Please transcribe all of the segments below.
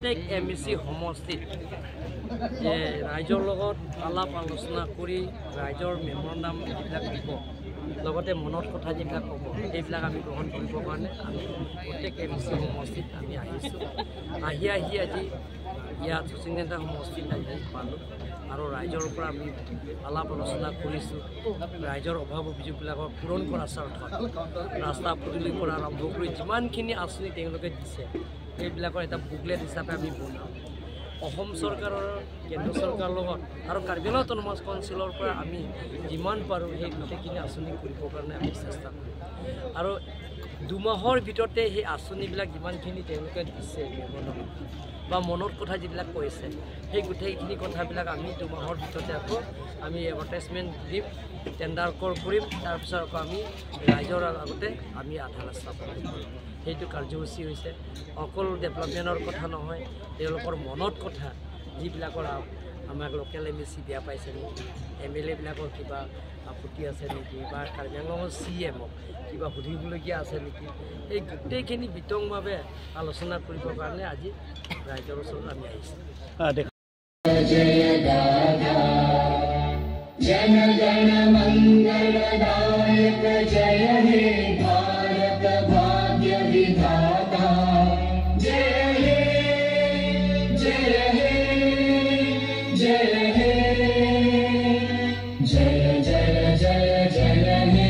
প্ৰত্যেক M E C সমষ্টিত যে ৰাইজৰ লগত আলাপ আলোচনা কৰি ৰাইজৰ মেমৰেণ্ডাম যিবিলাক দিব, লগতে মনত কথা যিবিলাক ক'ব, সেইবিলাক আমি গ্ৰহণ কৰিবৰ কাৰণে আমি প্ৰত্যেক এম ই চি সমষ্টিত আমি আহিছোঁ। আহি আহি আজি ইয়াত চচিংডেণ্টা সমষ্টিত আহি পালোঁ আৰু ৰাইজৰ পৰা আমি আলাপ আলোচনা কৰিছোঁ। ৰাইজৰ অভাৱ অভিযোগবিলাকৰ পূৰণ কৰাৰ স্বাৰ্থত ৰাস্তা পদূলিৰ পৰা আৰম্ভ কৰি যিমানখিনি আঁচনি তেওঁলোকে দিছে, সেইবিলাকৰ এটা বুকলেট হিচাপে আমি বনাওঁ। অসম চৰকাৰৰ, কেন্দ্ৰ চৰকাৰৰ লগত আৰু কাৰ্বি আংলং অট'নমাছ কাউন্সিলৰ পৰা আমি যিমান পাৰোঁ সেই গোটেইখিনি আঁচনি কৰিবৰ কাৰণে আমি চেষ্টা কৰিম। আৰু 2 মাহৰ ভিতৰতে সেই আঁচনিবিলাক যিমানখিনি তেওঁলোকে দিছে মেমৰেণ্ডামত বা মনত কথা যিবিলাক কৈছে, সেই গোটেইখিনি কথাবিলাক আমি 2 মাহৰ ভিতৰতে আকৌ আমি এডভাৰটাইজমেণ্ট দিম, টেণ্ডাৰ কল কৰিম। তাৰপিছত আকৌ আমি ৰাইজৰ আগতে আমি আধাৰ স্থাপন কৰিম। সেইটো কাৰ্যসূচী হৈছে। অকল ডেভেলপমেণ্টৰ কথা নহয়, তেওঁলোকৰ মনত কথা যিবিলাকৰ আমাক লোকেল এম ই চি বেয়া পাইছে নেকি, এম এল এবিলাকৰ কিবা আপত্তি আছে নেকি, বা কাৰ্বি আংলঙৰ চি এমক কিবা সুধিবলগীয়া আছে নেকি, এই গোটেইখিনি বিতংভাৱে আলোচনা কৰিবৰ কাৰণে আজি ৰাইজৰ ওচৰত আমি আহিছোঁ। जय दादा, जन गण मंगलदायक जय हे भारत भाग्य विधाता। जय हे, जय हे, जय हे, जय जय जय जय हे।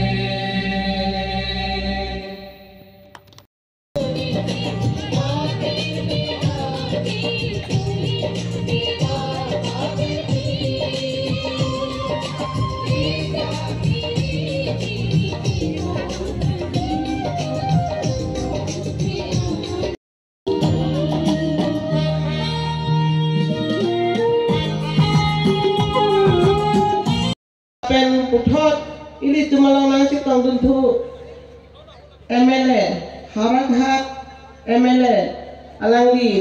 Pen puthot ili tumalang nang sitong duntu MLA Haraghat MLA Alangli.